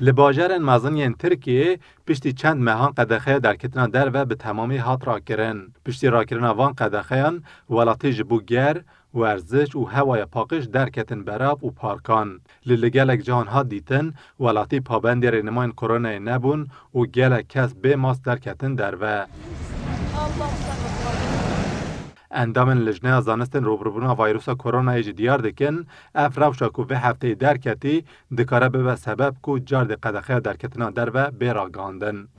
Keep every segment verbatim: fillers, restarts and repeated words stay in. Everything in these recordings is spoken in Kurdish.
Li bajarên mezin yên Tirkiyê piştî çend mehan qedexeya derketina derve bi temamî hat rakirin. Piştî rakirina van qedexeyan, welatî ji bo ger, werziş û hewaya paqij derketin berav û parkan. Li, li gelek cihan hat dîtin, welatî pabendê rênimayên koronayê nebûn û gelek kes bê mask derketin derve. Endamên Lijneya Zanistên Rûbirûbûna Vayrusa Koronayê jî diyar dikin, ev rewşa ku vê hefteyê derketî, dikare bibe sebeb ku cardê qedexeya derketina derve bê ragihandin.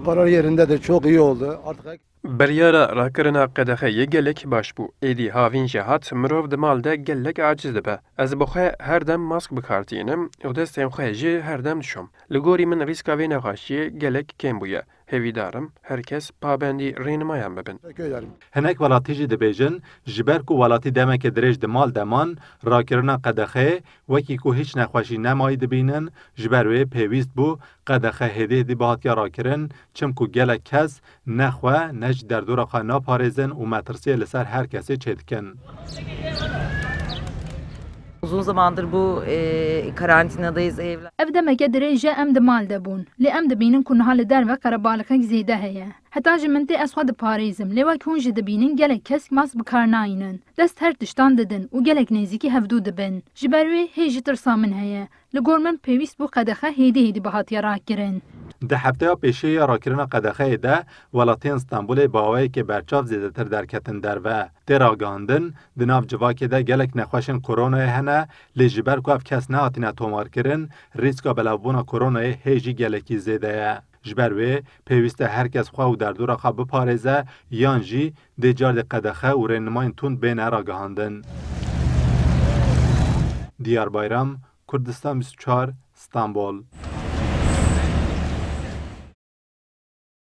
Karar yerindedir, çok iyi oldu. Artık Biryara rakirina qedexe yê gelek baş bû. Êdî havîn jî hat, mirov di mal de gelek aciz dibe. Ez bi xwe her dem mask bi kar tînim û destên xwe jî her dem dişom. Li gorî min rîska vê nexweşiyê gelek kêm bûye. Hêvîdar im her kes pabendî rênimayan bibin. Teşekkür ederim. Hinek welatî jî dibêjin, ji ber ku welatî demeke dirêj di mal de man, rakirina qedexeyê wekî ku hîç nexweşî nemayî dibînin, ji ber wê pêwîst bû qedexe hêdî hêdî bihatiya rakirin, çimku gelek kes ne xwe ne jî derdora xwe naparêzin û metirsiyê li ser her kesê çêdikin. Uzun zamandır bu, e, karantinadayız, evler. Ev demeke dirêj e em di mal de bûn. Lê em dibînin ku niha li derve qerebalixek zêde heye. Heta ji min tê ez xwe diparêzim, lê wek hûn jî dibînin gelek kes mask bi kar nayînin. Dest her tiştan didin û gelek nêzîkî hevdû dibin. Ji ber wê hê jî tirsa min heye. Li gor min pêwîst bû qedexe hêdî hêdî bihatiye rakirin. Di hefteya pêşiyê ya rakirina qedexeyê de welatiyên Stenbolê bi awayekê berçav zêdetir derketin derve. Tê ragihandin, di nav civakê de gelek nexweşên koronayê hene, lê ji ber ku ev kes nehatine tomarkirin, rîska belavbûna koronayê hê jî gelekî zêde ye. Ji ber wê pêwîst e her kes xwe û derdora xwe biparêze, yan jî dê cardê qedexe û rênimayên tund bêne ragihandin. Diyar Bayram, Kurdistan bîst û çar, Stenbol.